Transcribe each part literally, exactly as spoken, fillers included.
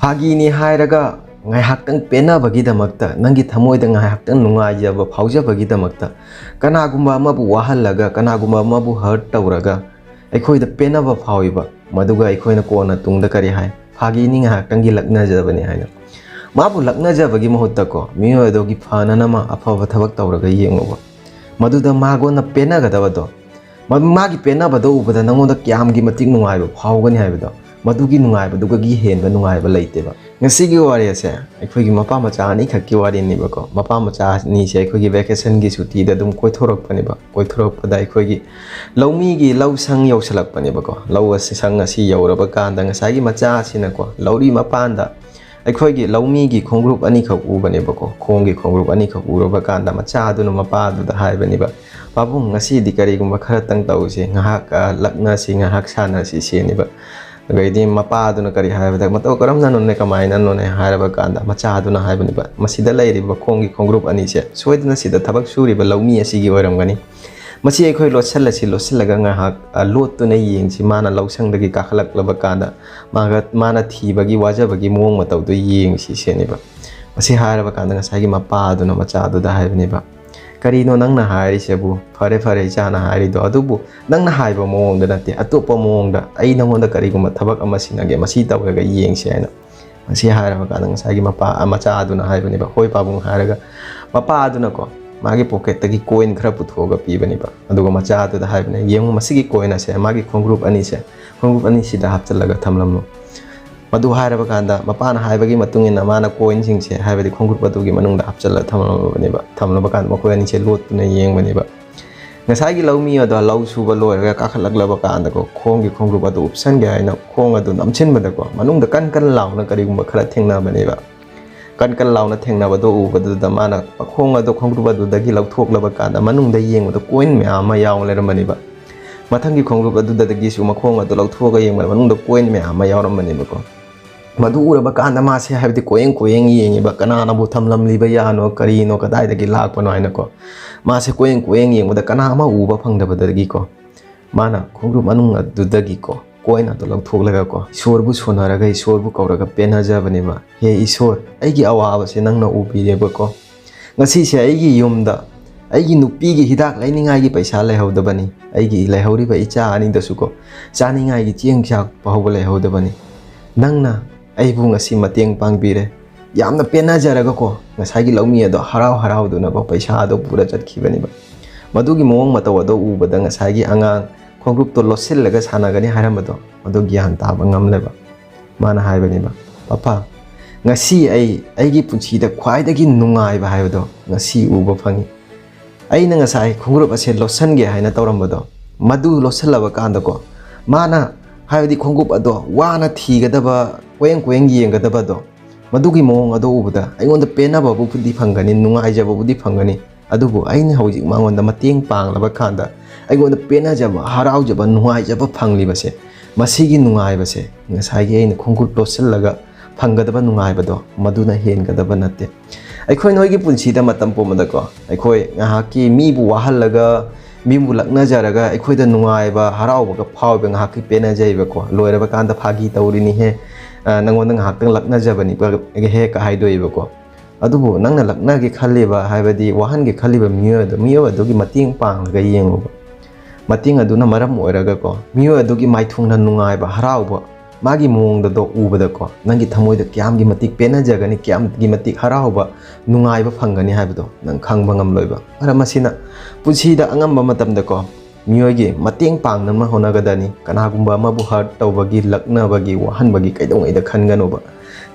ꯐꯥꯒꯤꯅꯤ ꯍꯥꯏꯔꯒ ꯉꯥꯏꯍꯥꯛꯇꯪ ꯄꯦꯟꯅꯕꯒꯤꯗꯃꯛꯇ, ꯅꯪꯒꯤ ꯊꯃꯣꯏꯗ ꯉꯥꯏꯍꯥꯛꯇꯪ ꯅꯨꯡꯉꯥꯏꯖꯕ ꯐꯥꯎꯖꯕꯒꯤꯗꯃꯛꯇ, ꯀꯅꯥꯒꯨꯝꯕ ꯑꯃꯕꯨ ꯋꯥꯍꯜꯂꯒ, ꯀꯅꯥꯒꯨꯝꯕ ꯑꯃꯕꯨ ꯍꯔꯠ ꯇꯧꯔꯒ ꯑꯩꯈꯣꯏꯗ ꯄꯦꯟꯅꯕ ꯐꯥꯎꯏꯕ, ꯃꯗꯨꯒ ꯑꯩꯈꯣꯏꯅ ꯀꯣꯟꯅ ꯇꯨꯡꯗ ꯀꯔꯤ ꯍꯥꯏ, ꯐꯥꯒꯤꯅꯤ, ꯉꯥꯏꯍꯥꯛꯇꯪꯒꯤ ꯂꯛꯅꯖꯕꯅꯤ ꯍꯥꯏꯅ꯫ ꯃꯥꯕꯨ ꯂꯛꯅꯖꯕꯒꯤ ꯃꯍꯨꯠꯇꯀꯣ, ꯃꯤꯑꯣꯏ ꯑꯗꯨꯒꯤ ꯐꯅꯅꯕ ꯑꯐꯕ ꯊꯕꯛ ꯇꯧꯔꯒ ꯌꯦꯡꯉꯨꯕ, ꯃꯗꯨꯗ ꯃꯥꯒꯣꯟꯅ ꯄꯦꯟꯅꯒꯗꯕꯗꯣ, ꯃꯥꯒꯤ ꯄꯦꯟꯅꯕꯗꯣ ꯎꯕꯗ ꯅꯪꯉꯣꯟꯗ ꯀꯌꯥꯝꯒꯤ ꯃꯇꯤꯛ ꯅꯨꯡꯉꯥꯏꯕ ꯐꯥꯎꯒꯅꯤ ꯍꯥꯏꯕꯗꯣ, ꯃꯗꯨꯒꯤ ꯅꯨꯡꯉꯥꯏꯕꯗꯨꯒꯤ ꯍꯦꯟꯕ ꯅꯨꯡꯉꯥꯏꯕ ꯂꯩꯇꯦꯕ꯫ ꯉꯁꯤꯒꯤ ꯋꯥꯔꯤ ꯑꯁꯦ ꯑꯩꯈꯣꯏꯒꯤ ꯃꯄꯥ ꯃꯆꯥ ꯑꯅꯤꯈꯛꯀꯤ ꯋꯥꯔꯤꯅꯤꯕꯀꯣ꯫ ꯃꯄꯥ ꯃꯆꯥ ꯑꯅꯤꯁꯦ ꯑꯩꯈꯣꯏꯒꯤ ꯚꯦꯀꯦꯁꯟꯒꯤ ꯁꯨꯇꯤꯗ ꯑꯗꯨꯝ ꯀꯣꯏꯊꯣꯔꯛꯄꯅꯦꯕ꯫ ꯀꯣꯏꯊꯣꯔꯛꯄꯗ ꯑꯩꯈꯣꯏꯒꯤ ꯂꯧꯃꯤꯒꯤ ꯂꯧ ꯁꯪ ꯌꯧꯁꯜꯂꯛꯄꯅꯦꯕꯀꯣ꯫ ꯂꯧ ꯑꯁꯤ, ꯁꯪ ꯑꯁꯤ ꯌꯧꯔꯕ ꯀꯥꯟꯗ ꯉꯁꯥꯏꯒꯤ ꯃꯆꯥ ꯑꯁꯤꯅꯀꯣ, ꯂꯧꯔꯤ ꯃꯄꯥꯟꯗ ꯑꯩꯈꯣꯏꯒꯤ ꯂꯧꯃꯤꯒꯤ ꯈꯣꯡꯒ꯭ꯔꯨꯞ ꯑꯅꯤꯈꯛ ꯎꯕꯅꯦꯕꯀꯣ꯫ ꯈꯣꯡꯒꯤ ꯈꯣꯡꯒ꯭ꯔꯨꯞ ꯑꯅꯤꯈꯛ ꯎꯔꯕ ꯀꯥꯟꯗ ꯃꯆꯥꯗꯨꯅ ꯃꯄꯥꯗꯨꯗ ꯍꯥꯏꯕꯅꯦꯕ, "ꯄꯥꯕꯨꯡ, ꯉꯁꯤꯗꯤ ꯀꯔꯤꯒꯨꯝꯕ ꯈꯔꯇꯪ ꯇꯧꯁꯤ, ꯉꯥꯏꯍꯥꯛ, ꯑ, ꯂꯛꯅꯁꯤ, ꯉꯥꯏꯍꯥꯛ ꯁꯥꯟꯅꯁꯤ" ꯁꯤꯅꯦꯕ꯫ ꯑꯗꯩꯗꯤ ꯃꯄꯥꯗꯨꯅ ꯀꯔꯤ ꯍꯥꯏꯕꯗ, "ꯃꯇꯧ ꯀꯔꯝꯅꯅꯣꯅꯦ, ꯀꯃꯥꯏꯅꯅꯣꯅꯦ?" ꯍꯥꯏꯔꯕ ꯀꯥꯟꯗ ꯃꯆꯥꯗꯨꯅ ꯍꯥꯏꯕꯅꯦꯕ, "ꯃꯁꯤꯗ ꯂꯩꯔꯤꯕ ꯈꯣꯡꯒꯤ ꯈꯣꯡꯒ꯭ꯔꯨꯞ ꯑꯅꯤꯁꯦ ꯁꯣꯏꯗꯅ ꯁꯤꯗ ꯊꯕꯛ ꯁꯨꯔꯤꯕ ꯂꯧꯃꯤ ꯑꯁꯤꯒꯤ ꯑꯣꯏꯔꯝꯒꯅꯤ꯫ ꯃꯁꯤ ꯑꯩꯈꯣꯏ ꯂꯣꯠꯁꯤꯜꯂꯁꯤ, ꯂꯣꯠꯁꯤꯜꯂꯒ ꯉꯥꯏꯍꯥꯛ, ꯑ, ꯂꯣꯠꯇꯨꯅ ꯌꯦꯡꯁꯤ, ꯃꯥꯅ ꯂꯧꯁꯪꯗꯒꯤ ꯀꯥꯈꯠꯂꯛꯂꯕ ꯀꯥꯟꯗ ꯃꯥꯒ, ꯃꯥꯅ ꯊꯤꯕꯒꯤ ꯋꯥꯖꯕꯒꯤ ꯃꯑꯣꯡ ꯃꯇꯧꯗꯨ ꯌꯦꯡꯁꯤ" ꯁꯤꯅꯦꯕ꯫ ꯃꯁꯤ ꯍꯥꯏꯔꯕ ꯀꯥꯟꯗ ꯉꯁꯥꯏꯒꯤ ꯃꯄꯥꯗꯨꯅ ꯃꯆꯥꯗꯨꯗ ꯍꯥꯏꯕꯅꯦꯕ, "ꯀꯔꯤꯅꯣ ꯅꯪꯅ ꯍꯥꯏꯔꯤꯁꯤꯕꯨ? ꯐꯔꯦ, ꯐꯔꯦ, ꯏꯆꯥꯅ ꯍꯥꯏꯔꯤꯗꯣ, ꯑꯗꯨꯕꯨ ꯅꯪꯅ ꯍꯥꯏꯕ ꯃꯑꯣꯡꯗ ꯅꯠꯇꯦ, ꯑꯇꯣꯞꯄ ꯃꯑꯣꯡꯗ ꯑꯩ ꯅꯉꯣꯟꯗ ꯀꯔꯤꯒꯨꯝꯕ ꯊꯕꯛ ꯑꯃ ꯁꯤꯟꯅꯒꯦ, ꯃꯁꯤ ꯇꯧꯔꯒ ꯌꯦꯡꯁꯤ" ꯍꯥꯏꯅ ꯃꯁꯤ ꯍꯥꯏꯔꯕ ꯀꯥꯟꯗ ꯉꯁꯥꯏꯒꯤ ꯃꯄꯥ, ꯃꯆꯥ ꯑꯗꯨꯅ ꯍꯥꯏꯕꯅꯦꯕ, "ꯍꯣꯏ ꯄꯥꯕꯨꯡ" ꯍꯥꯏꯔꯒ ꯃꯄꯥ ꯑꯗꯨꯅꯀꯣ ꯃꯥꯒꯤ ꯄꯣꯀꯦꯠꯇꯒꯤ ꯀꯣꯏꯟ ꯈꯔ ꯄꯨꯊꯣꯛꯑꯒ ꯄꯤꯕꯅꯦꯕ꯫ ꯑꯗꯨꯒ ꯃꯆꯥ ꯑꯗꯨꯗ ꯍꯥꯏꯕꯅꯦ, "ꯌꯦꯡꯉꯨ, ꯃꯁꯤꯒꯤ ꯀꯣꯏꯟ ꯑꯁꯦ ꯃꯥꯒꯤ ꯈꯣꯡꯒ꯭ꯔꯨꯞ ꯑꯅꯤꯁꯦ, ꯈꯣꯡꯒ꯭ꯔꯨꯞ ꯑꯅꯤꯁꯤꯗ ꯍꯥꯞꯆꯤꯜꯂꯒ ꯊꯝꯂꯝꯃꯨ"꯫ ꯃꯗꯨ ꯍꯥꯏꯔꯕ ꯀꯥꯟꯗ ꯃꯄꯥꯅ ꯍꯥꯏꯕꯒꯤ ꯃꯇꯨꯡ ꯏꯟꯅ ꯃꯥꯅ ꯀꯣꯏꯟꯁꯤꯡꯁꯦ, ꯍꯥꯏꯕꯗꯤ ꯈꯣꯡꯒ꯭ꯔꯨꯞ ꯑꯗꯨꯒꯤ ꯃꯅꯨꯡꯗ ꯍꯥꯞꯆꯤꯜꯂꯒ ꯊꯝꯂꯝꯂꯕꯅꯦꯕ꯫ ꯊꯝꯂꯕ ꯀꯥꯟꯗ ꯃꯈꯣꯏ ꯑꯅꯤꯁꯦ ꯂꯣꯠꯇꯨꯅ ꯌꯦꯡꯕꯅꯦꯕ꯫ ꯉꯁꯥꯏꯒꯤ ꯂꯧꯃꯤ ꯑꯗꯣ ꯂꯧ ꯁꯨꯕ ꯂꯣꯏꯔꯒ ꯀꯥꯈꯠꯂꯛꯂꯕ ꯀꯥꯟꯗꯀꯣ, ꯈꯣꯡꯒꯤ ꯈꯣꯡꯒ꯭ꯔꯨꯞ ꯑꯗꯨ ꯎꯞꯁꯟꯒꯦ ꯍꯥꯏꯅ ꯈꯣꯡ ꯑꯗꯨ ꯅꯝꯁꯤꯟꯕꯗꯀꯣ, ꯃꯅꯨꯡꯗ ꯀꯟ ꯀꯟ ꯂꯥꯎꯅ ꯀꯔꯤꯒꯨꯝꯕ ꯈꯔ ꯊꯦꯡꯅꯕꯅꯦꯕ꯫ ꯀꯟ ꯀꯟ ꯂꯥꯎꯅ ꯊꯦꯡꯅꯕꯗꯣ ꯎꯕꯗꯨꯗ ꯃꯥꯅ ꯃꯈꯣꯡ ꯑꯗꯣ ꯈꯣꯡꯒ꯭ꯔꯨꯞ ꯑꯗꯨꯗꯒꯤ ꯂꯧꯊꯣꯛꯂꯕ ꯀꯥꯟꯗ ꯃꯅꯨꯡꯗ ꯌꯦꯡꯕꯗ ꯀꯣꯏꯟ ꯃꯌꯥꯝ ꯑꯃ ꯌꯥꯎ ꯂꯩꯔꯝꯕꯅꯦꯕ꯫ ꯃꯊꯪꯒꯤ ꯈꯣꯡꯒ꯭ꯔꯨꯞ ꯑꯗꯨꯗꯒꯤꯁꯨ ꯃꯈꯣꯡ ꯑꯗꯨ ꯂꯧꯊꯣꯛꯑꯒ ꯌꯦꯡꯕꯗ ꯃꯅꯨꯡꯗ ꯀꯣꯏꯟ ꯃꯌꯥꯝ ꯑꯃ ꯌꯥꯎꯔꯝꯕꯅꯦꯕꯀꯣ꯫ ꯃꯗꯨ ꯎꯔꯕ ꯀꯥꯟꯗ ꯃꯥꯁꯦ, ꯍꯥꯏꯕꯗꯤ, ꯀꯣꯌꯦꯡ ꯀꯣꯌꯦꯡ ꯌꯦꯡꯉꯤꯕ, ꯀꯅꯥꯅꯕꯨ ꯊꯝꯂꯝꯂꯤꯕ ꯌꯥꯅꯣ, ꯀꯔꯤꯅꯣ, ꯀꯗꯥꯏꯗꯒꯤ ꯂꯥꯛꯄꯅꯣ ꯍꯥꯏꯅꯀꯣ꯫ ꯃꯥꯁꯦ ꯀꯣꯌꯦꯡ ꯀꯣꯌꯦꯡ ꯌꯦꯡꯕꯗ ꯀꯅꯥ ꯑꯃ ꯎꯕ ꯐꯪꯗꯕꯗꯒꯤꯀꯣ, ꯃꯥꯅ ꯈꯣꯡꯒ꯭ꯔꯨꯞ ꯃꯅꯨꯡ ꯑꯗꯨꯗꯒꯤꯀꯣ, ꯀꯣꯏꯟ ꯑꯗꯨ ꯂꯧꯊꯣꯛꯂꯒꯀꯣ, ꯏꯁꯣꯔꯕꯨ ꯁꯣꯟꯅꯔꯒ, ꯏꯁꯣꯔꯕꯨ ꯀꯧꯔꯒ ꯄꯦꯟꯅꯖꯕꯅꯦꯕ꯫ "ꯍꯦ ꯏꯁꯣꯔ, ꯑꯩꯒꯤ ꯑꯋꯥꯕꯁꯦ ꯅꯪꯅ ꯎꯕꯤꯔꯦꯕꯀꯣ꯫ ꯉꯁꯤꯁꯦ ꯑꯩꯒꯤ ꯌꯨꯝꯗ ꯑꯩꯒꯤ ꯅꯨꯄꯤꯒꯤ ꯍꯤꯗꯥꯛ ꯂꯩꯅꯤꯡꯉꯥꯏꯒꯤ ꯄꯩꯁꯥ ꯂꯩꯍꯧꯗꯕꯅꯤ, ꯑꯩꯒꯤ ꯂꯩꯍꯧꯔꯤꯕ ꯏꯆꯥ ꯑꯅꯤꯗꯁꯨꯀꯣ, ꯆꯥꯅꯤꯡꯉꯥꯏꯒꯤ ꯆꯦꯡ ꯆꯥꯛ ꯐꯥꯎꯕ ꯂꯩꯍꯧꯗꯕꯅꯤ꯫ ꯅꯪꯅ ꯑꯩꯕꯨ ꯉꯁꯤ ꯃꯇꯦꯡ ꯄꯥꯡꯕꯤꯔꯦ꯫" ꯌꯥꯝꯅ ꯄꯦꯟꯅꯖꯔꯒꯀꯣ, ꯉꯁꯥꯏꯒꯤ ꯂꯧꯃꯤ ꯑꯗꯣ ꯍꯔꯥꯎ ꯍꯔꯥꯎꯗꯨꯅꯀꯣ, ꯄꯩꯁꯥ ꯑꯗꯣ ꯄꯨꯔ ꯆꯠꯈꯤꯕꯅꯦꯕ꯫ ꯃꯗꯨꯒꯤ ꯃꯑꯣꯡ ꯃꯇꯧ ꯑꯗꯣ ꯎꯕꯗ, ꯉꯁꯥꯏꯒꯤ ꯑꯉꯥꯡ ꯈꯣꯡꯎꯞꯇꯣ ꯂꯣꯠꯁꯤꯜꯂꯒ ꯁꯥꯟꯅꯒꯅꯤ ꯍꯥꯏꯔꯝꯕꯗꯣ, ꯃꯗꯨ ꯒ꯭ꯌꯥꯟ ꯇꯥꯕ ꯉꯝꯂꯦꯕ꯫ ꯃꯥꯅ ꯍꯥꯏꯕꯅꯦꯕ, "ꯄꯄꯥ, ꯉꯁꯤ ꯑꯩ ꯑꯩꯒꯤ ꯄꯨꯟꯁꯤꯗ ꯈ꯭ꯋꯥꯏꯗꯒꯤ ꯅꯨꯡꯉꯥꯏꯕ ꯍꯥꯏꯕꯗꯣ ꯉꯁꯤ ꯎꯕ ꯐꯪꯉꯤ꯫ ꯑꯩꯅ ꯉꯁꯥꯏ ꯈꯣꯡꯎꯞ ꯑꯁꯦ ꯂꯣꯠꯁꯟꯒꯦ ꯍꯥꯏꯅ ꯇꯧꯔꯝꯕꯗꯣ, ꯃꯗꯨ ꯂꯣꯠꯁꯜꯂꯕ ꯀꯥꯟꯗꯀꯣ, ꯃꯥꯅ, ꯍꯥꯏꯕꯗꯤ ꯈꯣꯡꯎꯞ ꯑꯗꯣ ꯋꯥꯅ ꯊꯤꯒꯗꯕ, ꯀꯣꯌꯦꯡ ꯀꯣꯌꯦꯡ ꯌꯦꯡꯒꯗꯕꯗꯣ, ꯃꯗꯨꯒꯤ ꯃꯑꯣꯡ ꯑꯗꯣ ꯎꯕꯗ ꯑꯩꯉꯣꯟꯗ ꯄꯦꯟꯅꯕꯕꯨꯗꯤ ꯐꯪꯒꯅꯤ, ꯅꯨꯡꯉꯥꯏꯖꯕꯕꯨꯗꯤ ꯐꯪꯒꯅꯤ꯫ ꯑꯗꯨꯕꯨ ꯑꯩꯅ ꯍꯧꯖꯤꯛ ꯃꯉꯣꯟꯗ ꯃꯇꯦꯡ ꯄꯥꯡꯂꯕ ꯀꯥꯟꯗ ꯑꯩꯉꯣꯟꯗ ꯄꯦꯟꯅꯖꯕ, ꯍꯔꯥꯎꯖꯕ, ꯅꯨꯡꯉꯥꯏꯖꯕ ꯐꯪꯂꯤꯕꯁꯦ, ꯃꯁꯤꯒꯤ ꯅꯨꯡꯉꯥꯏꯕꯁꯦ, ꯉꯁꯥꯏꯒꯤ ꯑꯩꯅ ꯈꯣꯡꯎꯞ ꯂꯣꯠꯁꯤꯜꯂꯒ ꯐꯪꯒꯗꯕ ꯅꯨꯡꯉꯥꯏꯕꯗꯣ, ꯃꯗꯨꯅ ꯍꯦꯟꯒꯗꯕ ꯅꯠꯇꯦ꯫" ꯑꯩꯈꯣꯏ ꯅꯣꯏꯒꯤ ꯄꯨꯟꯁꯤꯗ ꯃꯇꯝ ꯄꯨꯝꯕꯗꯀꯣ, ꯑꯩꯈꯣꯏ ꯉꯥꯏꯍꯥꯛꯀꯤ ꯃꯤꯕꯨ ꯋꯥꯍꯜꯂꯒ, ꯃꯤꯕꯨ ꯂꯛꯅꯖꯔꯒ ꯑꯩꯈꯣꯏꯗ ꯅꯨꯡꯉꯥꯏꯕ, ꯍꯔꯥꯎꯕꯒ ꯐꯥꯎꯕ, ꯉꯥꯏꯍꯥꯛꯀꯤ ꯄꯦꯟꯅꯖꯩꯕꯀꯣ꯫ ꯂꯣꯏꯔꯕ ꯀꯥꯟꯗ ꯐꯥꯒꯤ ꯇꯧꯔꯤꯅꯤꯍꯦ, ꯑ, ꯅꯪꯉꯣꯟꯗ ꯉꯥꯏꯍꯥꯛꯇꯪ ꯂꯛꯅꯖꯕꯅꯤ ꯍꯦꯛ ꯍꯥꯏꯗꯣꯏꯕꯀꯣ꯫ ꯑꯗꯨꯕꯨ ꯅꯪꯅ ꯂꯛꯅꯒꯦ ꯈꯜꯂꯤꯕ, ꯍꯥꯏꯕꯗꯤ ꯋꯥꯍꯟꯒꯦ ꯈꯜꯂꯤꯕ ꯃꯤꯑꯣꯏ ꯑꯗꯨ, ꯃꯤꯑꯣꯏ ꯑꯗꯨꯒꯤ ꯃꯇꯦꯡ ꯄꯥꯡꯂꯒ ꯌꯦꯡꯉꯨꯕ꯫ ꯃꯇꯦꯡ ꯑꯗꯨꯅ ꯃꯔꯝ ꯑꯣꯏꯔꯒꯀꯣ, ꯃꯤꯑꯣꯏ ꯑꯗꯨꯒꯤ ꯃꯥꯏꯊꯣꯡꯗ ꯅꯨꯡꯉꯥꯏꯕ, ꯍꯔꯥꯎꯕ, ꯃꯥꯒꯤ ꯃꯑꯣꯡꯗꯗꯣ ꯎꯕꯗꯀꯣ, ꯅꯪꯒꯤ ꯊꯃꯣꯏꯗ ꯀꯌꯥꯝꯒꯤ ꯃꯇꯤꯛ ꯄꯦꯟꯅꯖꯒꯅꯤ, ꯀꯌꯥꯝꯒꯤ ꯃꯇꯤꯛ ꯍꯔꯥꯎꯕ, ꯅꯨꯡꯉꯥꯏꯕ ꯐꯪꯒꯅꯤ ꯍꯥꯏꯕꯗꯣ ꯅꯪ ꯈꯪꯕ ꯉꯝꯂꯣꯏꯕ꯫ ꯃꯔꯝ ꯑꯁꯤꯅ, ꯄꯨꯟꯁꯤꯗ ꯑꯉꯝꯕ ꯃꯇꯝꯗꯀꯣ, ꯃꯤꯑꯣꯏꯒꯤ ꯃꯇꯦꯡ ꯄꯥꯡꯅꯕ ꯍꯣꯠꯅꯒꯗꯕꯅꯤ꯫ ꯀꯅꯥꯒꯨꯝꯕ ꯑꯃꯕꯨ ꯍꯔꯠ ꯇꯧꯕꯒꯤ, ꯂꯛꯅꯕꯒꯤ, ꯋꯥꯍꯟꯕꯒꯤ ꯀꯩꯗꯧꯉꯩꯗ ꯈꯟꯒꯅꯣꯕ꯫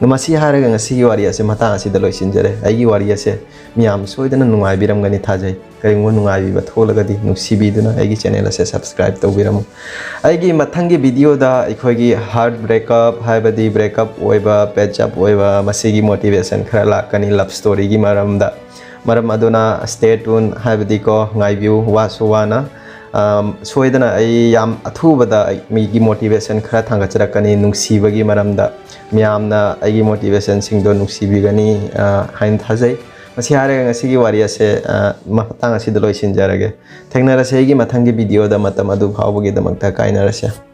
ꯑꯗꯣ ꯃꯁꯤ ꯍꯥꯏꯔꯒ ꯉꯁꯤꯒꯤ ꯋꯥꯔꯤ ꯑꯁꯦ ꯃꯇꯥꯡ ꯑꯁꯤꯗ ꯂꯣꯏꯁꯤꯟꯖꯔꯦ꯫ ꯑꯩꯒꯤ ꯋꯥꯔꯤ ꯑꯁꯦ ꯃꯤꯌꯥꯝ ꯁꯣꯏꯗꯅ ꯅꯨꯡꯉꯥꯏꯕꯤꯔꯝꯒꯅꯤ ꯊꯥꯖꯩ꯫ ꯀꯔꯤꯒꯨꯝꯕ ꯅꯨꯡꯉꯥꯏꯕꯤꯕ ꯊꯣꯛꯂꯒꯗꯤ ꯅꯨꯡꯁꯤꯕꯤꯗꯨꯅ ꯑꯩꯒꯤ ꯆꯦꯅꯦꯜ ꯑꯁꯦ ꯁꯕꯁꯀ꯭ꯔꯥꯏꯕ ꯇꯧꯕꯤꯔꯝꯃꯨ꯫ ꯑꯩꯒꯤ ꯃꯊꯪꯒꯤ ꯚꯤꯗꯤꯑꯣꯗ ꯑꯩꯈꯣꯏꯒꯤ ꯍꯥꯔꯠ ꯕ꯭ꯔꯦꯛꯑꯞ, ꯍꯥꯏꯕꯗꯤ ꯕ꯭ꯔꯦꯛꯑꯞ ꯑꯣꯏꯕ, ꯄꯦꯆꯞ ꯑꯣꯏꯕ, ꯃꯁꯤꯒꯤ ꯃꯣꯇꯤꯚꯦꯁꯟ ꯈꯔ ꯂꯥꯛꯀꯅꯤ, ꯂꯞ ꯁ꯭ꯇꯣꯔꯤꯒꯤ ꯃꯔꯝꯗ꯫ ꯃꯔꯝ ꯑꯗꯨꯅ stay tune, ꯍꯥꯏꯕꯗꯤꯀꯣ, ꯉꯥꯏꯕꯤꯌꯨ, ꯋꯥꯁꯨ ꯋꯥꯅ꯫ ꯑꯝ, ꯁꯣꯏꯗꯅ ꯑꯩ ꯌꯥꯝ ꯑꯊꯨꯕꯗ ꯑꯩ ꯃꯤꯒꯤ ꯃꯣꯇꯤꯚꯦꯁꯟ ꯈꯔ ꯊꯥꯡꯒꯠꯆꯔꯛꯀꯅꯤ, ꯅꯨꯡꯁꯤꯕꯒꯤ ꯃꯔꯝꯗ꯫ ꯃꯤꯌꯥꯝꯅ ꯑꯩꯒꯤ ꯃꯣꯇꯤꯚꯦꯁꯟꯁꯤꯡꯗꯣ ꯅꯨꯡꯁꯤꯕꯤꯒꯅꯤ, ꯑ, ꯍꯥꯏꯅ ꯊꯥꯖꯩ꯫ ꯃꯁꯤ ꯍꯥꯏꯔꯒ ꯉꯁꯤꯒꯤ ꯋꯥꯔꯤ ꯑꯁꯦ, ꯑ, ꯃꯇꯥꯡ ꯑꯁꯤꯗ ꯂꯣꯏꯁꯤꯟꯖꯔꯒꯦ꯫ ꯊꯦꯡꯅꯔꯁꯦ ꯑꯩꯒꯤ ꯃꯊꯪꯒꯤ ꯚꯤꯗꯤꯑꯣꯗ꯫ ꯃꯇꯝ ꯑꯗꯨ ꯐꯥꯎꯕꯒꯤꯗꯃꯛꯇ ꯀꯥꯏꯅꯔꯁꯦ꯫